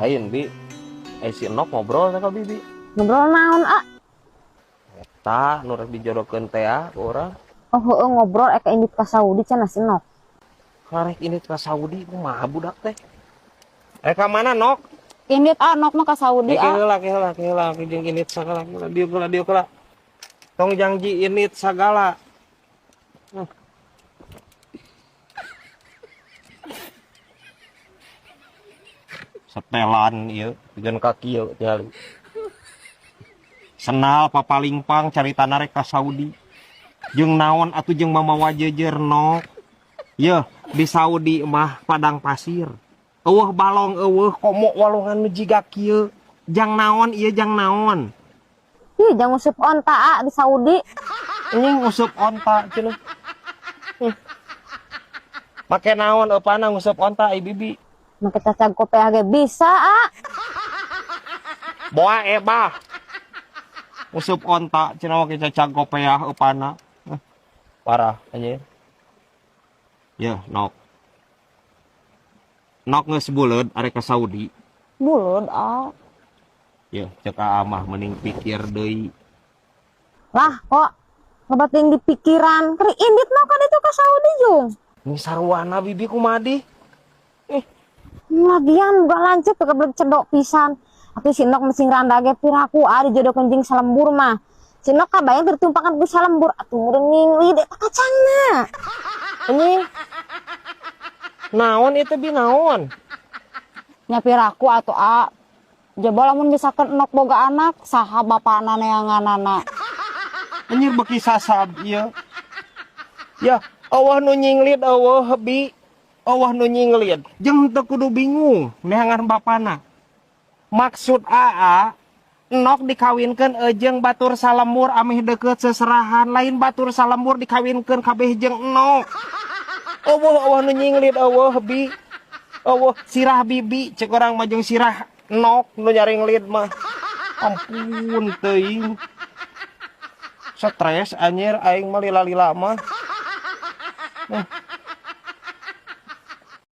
Lain bi, si Enok ngobrol sama bibi. Ngobrol naon, ah? Tah, nu rek dijodohkeun teh ah, ku urang. Oh, heueuh ngobrol eka indit ka Saudi cenah si Nok. Karek indit ka Saudi kumaha budak teh? Ka mana Nok? Indit ah Nok mah ka Saudi ah. Heula heula heula jeung indit sagala heula dieu heula dieu heula. Tong jangji indit sagala. Setelan ieu jeung ka kieu tingali. Senal papalingpang carita rek ka Saudi. Jeung naon atuh jeung mamawa jeujeur Nok. Yeuh, di Saudi mah padang pasir. Eueuh balong eueuh komo walungan nu jiga kieu. Jang naon ieu jang naon? Ih, jang nguseup onta ah di Saudi. Ini nguseup onta cenah. Make naon eupana nguseup onta ai bibi? Make cacag kopeah ge bisa ah. Boa ebah. Nguseup onta cenah make cacag kopeah eupana. Parah anjir. Yeuh, Nok. Nok geus buleud arek ka Saudi. Buleud ah. Yeuh, cek aa mah mending pikir deui. Lah kok loba teuing di pikiran. Keur indit mah kan itu ka Saudi jung. Ini sarwana bibi kumaha di? Lagian boga lanceuk teu kebelet cedok pisan. Atuh si Nok mesing randa ge piraku ah dijodohkeun jeung salembur mah. Si Nok kabayang tertumpakan ku salembur atuh meureun nginglid eta kacangna. Anjing. Naon itu bi naon? Nya piraku atuh a. Jaba lamun misalkan Nok boga anak, saha bapana neanganana? Anjir beki sasab ieu. Ya, eueuh nu nyinglid eueuh bi. Eueuh nu nyinglid. Jeung teu kudu bingung neangan bapana. Maksud aa Nok dikawinkeun jeung batur salembur ameh deukeut seserahan, lain batur salembur dikawinkeun kabeh jeung Nok. Eueuh eueuh nu nyinglid eueuh bi. Eueuh sirah bibi cek urang mah jeung sirah Nok nu nyaringlid mah. Ampun teuing. Stres anjir aing mah lila-lila mah.